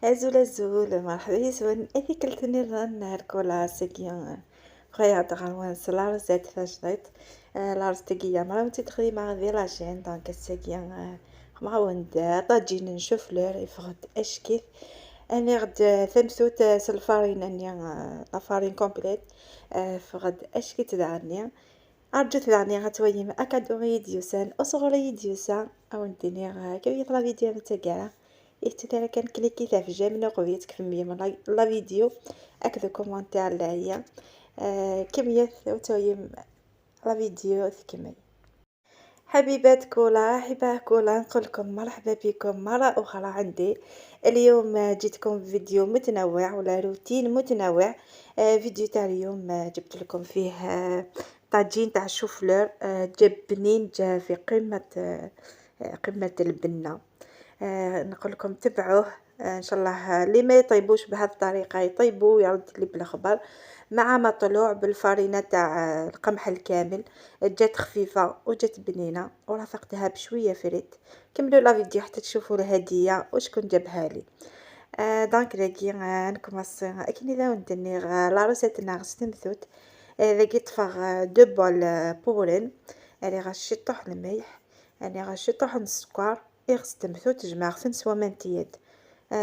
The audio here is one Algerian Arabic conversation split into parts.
Azul azul, مرحبا يسون أثيكلت نظن هركولا سكيان بغا غروان la recette تاجديت la recette كيا مرة تخدم دي la chaîne. donc السكيان معاون طاجين شوفلور يفغد اشكيف اني غد ثمثوت سلفارين اني la farine complète فغد اشكي تدعني ارجو تدعني غتويم اكادوري ديوسان اصغري ديوسان او نديني كيف la vidéo متاكارا إتتارا كان كليكي في j'aime نقويت كفمية من la vidéo اكدو commentaire لاهيا كمية وتويم la vidéo تكمل. حبيبات كولا حباه كولا، نقول لكم مرحبا بكم مرة أخرى عندي. اليوم جيتكم فيديو متنوع ولا روتين متنوع. فيديو تاع اليوم جبت لكم فيه طاجين تاع الشوفلور، جا بنين، جا في قمة البنة. نقول لكم تبعوه ان شاء الله. اللي ما يطيبوش بهذه الطريقة يطيبوا ويرد لي بالخبر، مع مطلوع بالفرينه تاع القمح الكامل، جات خفيفة وجات بنينه ورافقتها بشوية فريت. كملوا la vidéo حتى تشوفوا الهدية وشكون جابها لي. Donc لاكي نكومونسي اكني لا ندني la recette ناغ ستمثوت ذاكي طفغ deux bols بورين اني غشي طوح الملح اني غشي طوح السكر إغ تجمعغ سوا مانتيات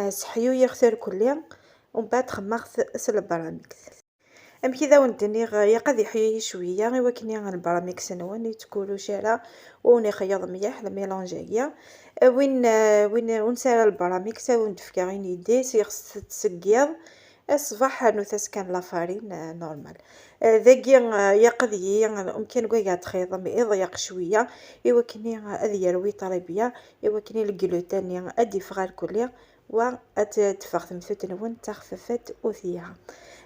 سحيو يغثر كلي ومن بعد خمغت سلبراميكس ام كذا وندني يقد يحيي شوية غير وكني البراميكس نون يتكولو شارع وني خياض مليح ال mélange اكيا وين وين ونسال البراميكس وندفكا غين يدي سيغ تسقيض الصباح نوثاس كان la farine normale. ذاكي يقضي ممكن كويا تخيض يضيق شوية ايوا كني اذ يروي طريبيه ايوا كني الجلوتين ادي فغال كلي و تفغ ثمثوت نون تخففت وثيها.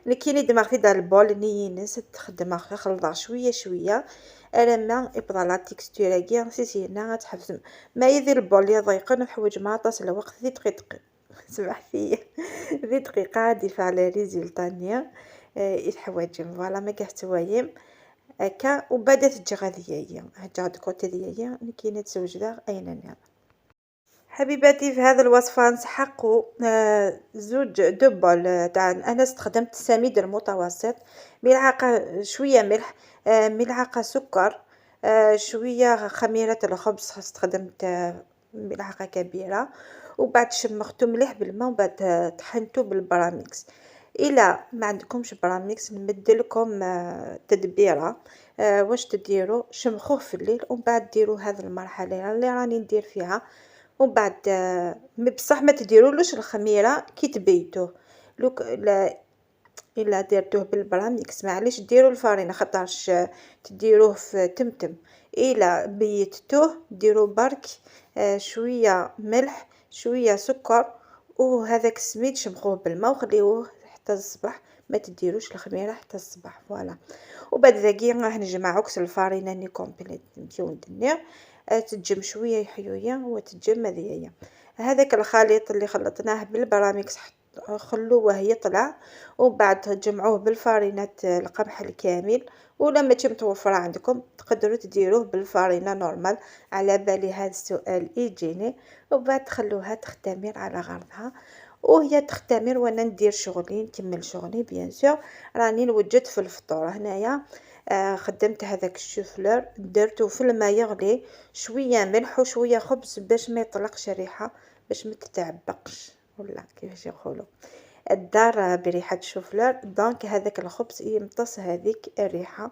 لكن دماغ دار ال bol نينس تخدم خلطها شوية شوية الا يبدا la texture كي سيسينا غتحبس ما يدير ال bol يضيق نحوج ما طاس الوقت ذي دقيقة سمح فيا ذي دقيقة ديفع les résultats نيا يتحواجم voilà ما كحتوايم هكا. وبعد تجي غادي هي هجا côté ديالي كاينه تزوج اين نعم. حبيباتي في هذا الوصفة نسحقوا زوج deux bols تاع انا استخدمت السميد المتوسط، ملعقة شوية ملح، ملعقة سكر، شوية خميره الخبز استخدمت ملعقة كبيرة، وبعد شمختو مليح بالماء وبعد طحنتو بالبراميكس. الا ما عندكمش براميكس نمد لكم تدبيره، واش تديروا شمخوه في الليل ومن بعد ديروا هذه المرحلة اللي راني ندير فيها، ومن بعد بصح ما تديرولوش الخميره كي تبيتوه. لوك لا الا درتوه بالبراميكس معليش ديروا الفرينة خاطرش تديروه في تمتم. الا بيتوه ديروا برك شوية ملح شوية سكر وهذاك السميد شمخوه بالماء وخليوه حتى الصباح، ما تديروش الخميره حتى الصباح voilà. وبعد ذاكي راح نجمع عكس الفرينة ني complète نمشيو ندنيو تجم شوية يحيويه وتجم هذيا هذاك الخليط اللي خلطناه بالبراميكس خلوه يطلع، وبعد تجمعوه بالفرينة القمح الكامل، ولا ماشي متوفرة عندكم تقدروا تديروه بالفرينه normale. على بالي هذا السؤال يجيني. وبعد تخلوها تختمر على غرضها، وهي تختمر وانا ندير شغلي نكمل شغلي bien sûr. راني نوجد في الفطور هنايا. خدمت هذاك الشوفلور درتو في الماء يغلي شوية ملح وشوية خبز باش ما يطلقش الريحة باش ما تتعبقش ولا كيفاش يقولوا الدار بريحه ال chou-fleur. donc هذاك الخبز يمتص هذيك الريحة.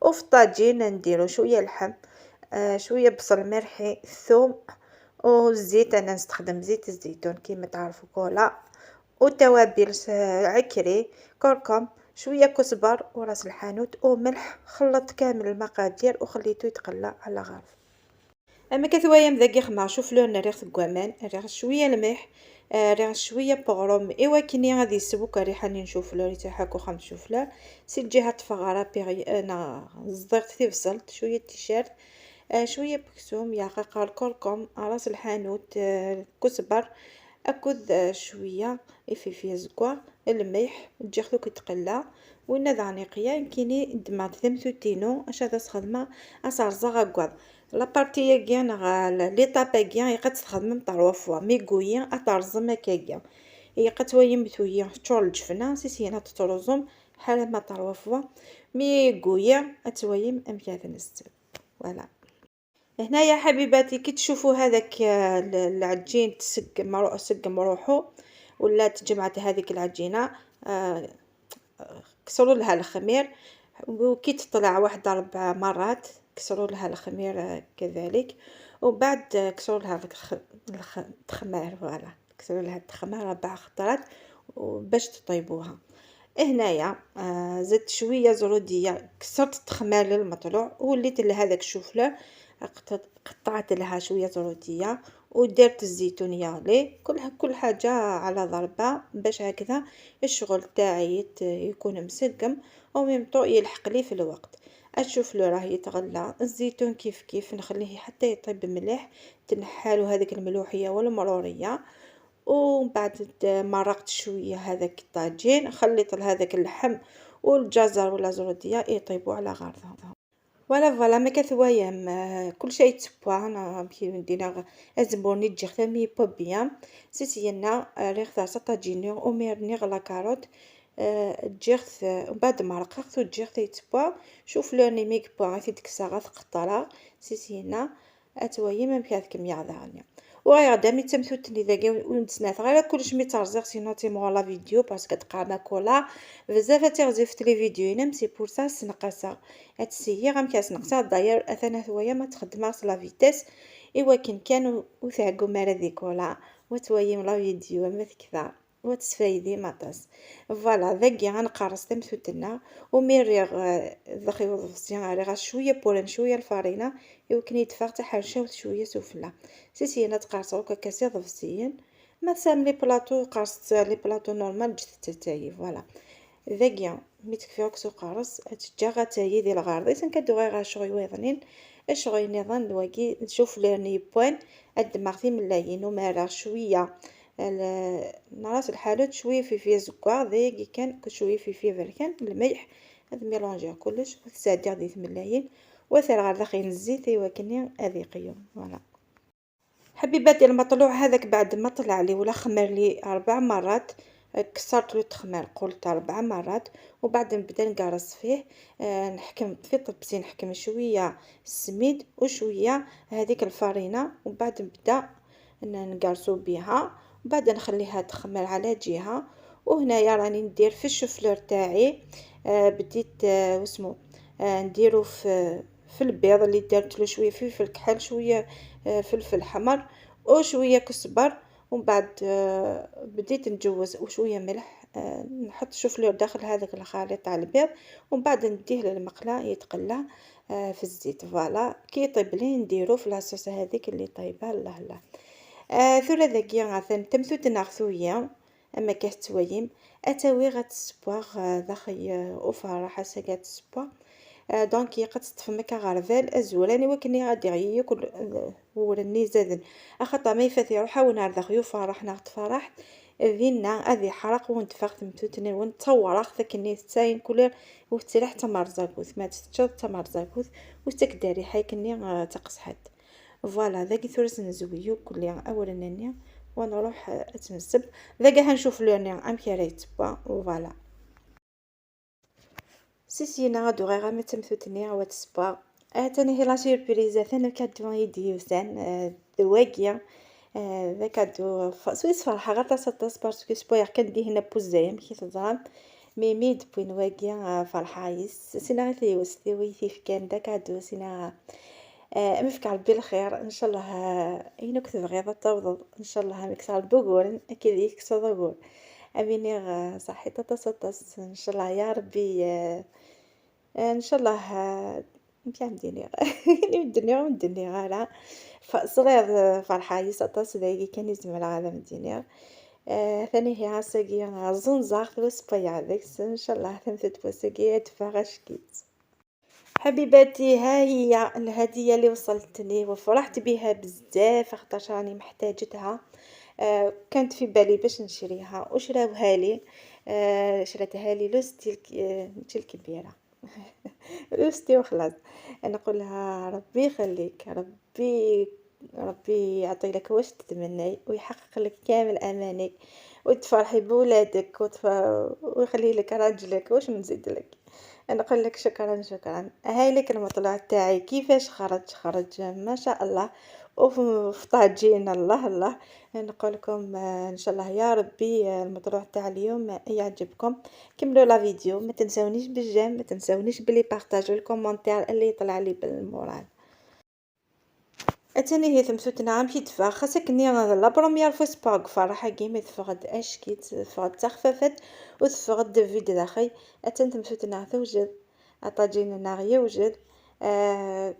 وفي الطاجين نديرو شوية لحم، شوية بصل مرحي، ثوم والزيت. انا نستخدم زيت الزيتون كيما تعرفوا كولا، والتوابل عكري، كركم، شوية كزبر وراس الحانوت وملح. خلطت كامل المقادير وخليته يتقلى على غرض. اما كثوايا ذاكي خمع شوف لون ريغ كوامان ريغ شوية الملح، ريغ شوية بغروم ايوا كيني غادي يسوك ريحه نشوف لون تاعك وخم شوفلور سي الجهة تفغرا بيغي. انا زدغت في بصلت شوية تيشيرت، شوية بكسوم يا قاقا الكركم راس الحانوت، كزبر اكد شوية افيفي زكوا الملح تجي يتقلى وين ذانيقيا كيني دماغ ثمثوتينو اش هذا سخدمة اسارزا غاكواض la partie ياكي نغ l'étape اكيا يقد تخدم trois fois ميغويا اترزم هكاكيا. يقتوى يمثويا تشور الجفنة سيسينا تترزم حالة ما طروفوا مي قويا اتويم امكاث نستب. فوالا هنايا حبيباتي كي تشوفوا هذاك العجين تسقم سقم روحو ولا تجمعت هذيك العجينة، كسروا لها الخمير، وكي تطلع واحد 4 مرات كسروا لها الخمير كذلك، وبعد كسروا لها التخمار. فوالا كسروا لها التخمار 4 خطرات باش تطيبوها. هنايا زدت شوية زروديه، كسرت التخمار للمطلوع وليت لهذاك الشوفله قطعت لها شوية زروديه ودرت الزيتون يغلي، كل حاجة على ضربه باش هكذا الشغل تاعي يكون مسقم وميم طو يلحق لي في الوقت. الشوفلو راه يتغلى، الزيتون كيف كيف نخليه حتى يطيب مليح، تنحالو هذيك الملوحيه والمروريه. ومن بعد مرقت شوية هذاك الطاجين، خليت هذاك اللحم والجزر ولا زروديه يطيبوا على غرضهم. فوالا فوالا ما كثوايام كل شيء تبوا. انا كي ندينا ازبوني تجي ثمي بو بيان سيسينا ريغ طاجيني وميرني غلا كاروت جيرت، ومن بعد مرققت وجيرت يتبوا. شوف لوني ميك بوا غادي تكسا غا تقطرا سيسينا اتويم مكاثكم يعذاني وغير مي تمثوتني ذاكي ونتسناث غير كلش مي ترزيغ سينو تيمور لا فيديو باسكو تقع كولا بزاف تيغزي في لي فيديو ينم سي بور سا سنقاسا اتسيي غام كاس نقصا داير اثنا ثويا ما تخدماش لا فيتيس ايوا كان كان وثاقو مارا ديكولا وتويم لا فيديو ما تكفى وتسفايدي مطاس. فوالا ذاكي غنقرص تمثوتنا وميريغ ذخي وضفسي غير شوية بولن شوية الفارينه يمكن يدفع تحرشه شوية سفلى سيسينا تقرصو كاسي ضفسيين ما تسام لي بلاطو قرصت لي بلاطو نورمال جت تاي. فوالا ذاكي مي تكفيوك سو قرص تجا غاتاي ديال الغرض تنكدو غير شغي ويضنين الشغي نظام الواكي نشوف لي بوين الدماغ في ملايين ومارا شوية نراس الحالات شوية في زكا ذاكي كان شوية في بركان الملح هاد ميلونجي كلش وتسادي غادي ثملايين وثر غير داخل الزيت ايوا كني هذه قيوم. فوالا حبيباتي المطلوع هذاك بعد ما طلع لي ولا خمر لي 4 مرات، كسرت له التخمار قلت 4 مرات، وبعد نبدا نقرص فيه. نحكم في طبسي نحكم شوية السميد وشوية هذيك الفارينه، وبعد نبدا نقرصو بها، وبعد نخليها تخمر على جهة. وهنايا راني ندير في الشوفلور تاعي، بديت واسمو نديرو في البيض اللي درت له شوية فلفل كحل شوية فلفل حمر وشوية كزبر، ومن بعد بديت نجوز وشوية ملح. نحط الشوفلور داخل هذاك الخليط تاع البيض، ومن بعد نديه للمقله يتقلى في الزيت. voilà كي يطيب لي نديرو في la sauce هذيك اللي طيبة. الله الله ثورة ذاكي غاثن تمثوتنا غثويا اما كهتويم اتاوي غتسبواغ داخل وفرح ساكات سبوا. donc يقد تفمك غرفال ازولاني وكني غادي ياكل ورني زادن اخطا ما يفات يروح ونهار داخل فرح ناخد فرح ذينا اذي حرق ونتفاخ تمثوتني ونتصور ثكني تساين كل وتسرح تمر زاكوث ما تتشد تمر زاكوث وتكداري حيكني تقصحت. فوالا ذاك ثورس نزويو كل اولا نانيا ونروح اتنسب ذاك هنشوف لوني ام كي با. فوالا سيسينا غادو غير ما تمثوتني وتسبا اتاني هي لا سيربريز ثاني كادو يديوسان دواكيا ذا كادو سويس فرحه غير تصطاس باسكو سبوير كان دي هنا بوزايم كي تزرام مي مي دبوين واكيا فرحه يس سينا غير ثيوس ثيويثي كان دا كادو سينا مفك ربي الخير ان شاء الله. اينوك تبغي تطوض ان شاء الله مكسر بوغور اكيد يكسر بوغور اميني صحي تتصطس ان شاء الله يا ربي. ان شاء الله مديني الدنيا ودني غالا صغير فرحة يسطس ذاكي كان يزمل غالا مديني. ثاني هي عساكي زنزاغ ثوسبايا ذاك ان شاء الله ثمثت بوساكي تفاغشكيت. حبيباتي ها هي الهدية اللي وصلتني وفرحت بها بزاف خاطرش راني محتاجتها. كانت في بالي باش نشريها وشراوها لي. شراتها لي لوستي الكبيرة لوستي وخلاص. نقول لها ربي يخليك ربي ربي يعطي لك واش تتمني ويحقق لك كامل امانيك وتفرحي بولادك ويخلي لك راجلك. واش نزيد لك؟ نقول لك شكرا شكرا. هاي لك المطلوع تاعي كيفاش خرج، خرج ما شاء الله وفي طاجين الله الله. نقول لكم ان شاء الله يا ربي المطلوع تاع اليوم يعجبكم. كملوا la vidéo، ما تنساونيش بال j'aime، ما تنساونيش ب les partages وال commentaire اللي يطلع لي بال moral. اتاني هي ثمثوتنا عم يدفع خاصك ني la première fois سباغ فرحة كيما تفقد اشكي تفقد تخففت وتفقد فيد داخي. اتان تمثوتنا توجد، طاجين يوجد،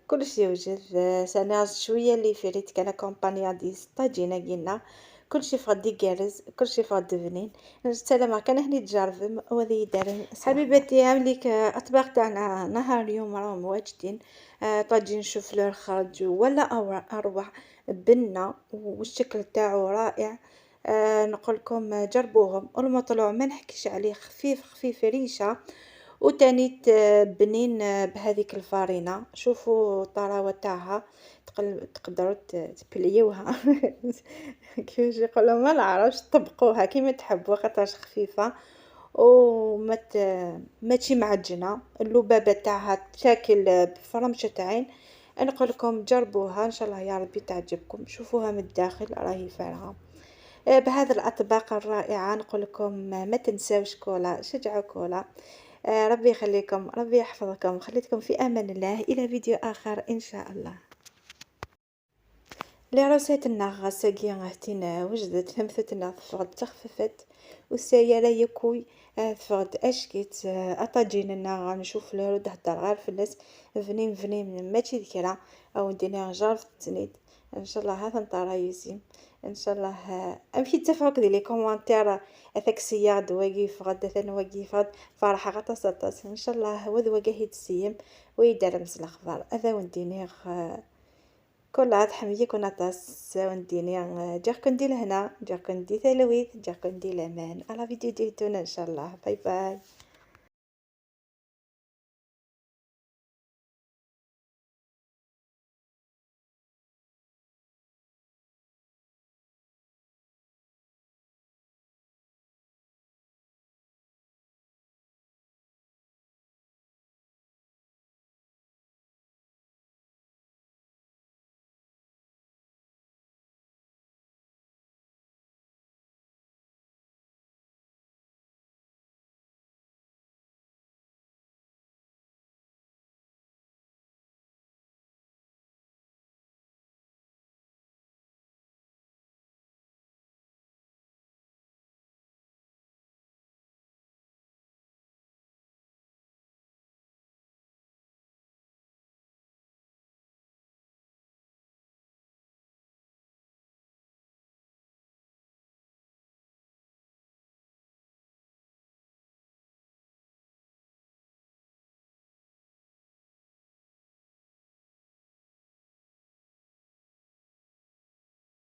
كلشي يوجد. سنة شوية les frites كان accompagner ديس طاجينه كينا كلشي فغد يكرز، كلشي فغد بنين. السلامة كان هني تجرب وذي دار حبيبتي. عامليك اطباق تاعنا نهار اليوم راهم واجدين. طاجين شوفلور خرج ولا اروع بنه والشكل تاعو رائع. نقول لكم جربوهم. المطلوع ما نحكيش عليه، خفيف خفيف ريشه وتاني بنين بهذيك الفارينه. شوفوا الطراوه تاعها، تقدروا تبليوها كيفاش يقولوا ما نعرفش، طبقوها كيما تحبوا خاطرش خفيفة وما ماشي معجنه. اللبابه تاعها تاكل بفرمشه عين. نقول لكم جربوها ان شاء الله يا ربي تعجبكم. شوفوها من الداخل راهي فارغة. بهذه الاطباق الرائعة نقول لكم ما تنساوش كولا، شجعوا كولا. ربي يخليكم، ربي يحفظكم، خليتكم في امان الله الى فيديو اخر ان شاء الله. les recettes نغ ساكي هتينا وجدت ثمثتنا تفغد تخففت والسيارة يكوي تفغد اشكيت اطاجين نشوف لو تهدر غير فلس فنين فنين ماشي ذكرى او ندينا جرب تنيد ان شاء الله هذا نطرا يزيم ان شاء الله. امشي تفعك دي les commentaires اثاك سياد واقي فغد ثان واقي فغد فرحة غطاس ان شاء الله وذ واقي تسيم ويدار مس الاخبار اذا ونديني كل عاد حمية كنا طاس ونديني جاكن دي لهنا، جاكن دي ثلويت، جاكن دي الامان. على فيديو ديتونا ان شاء الله. bye bye.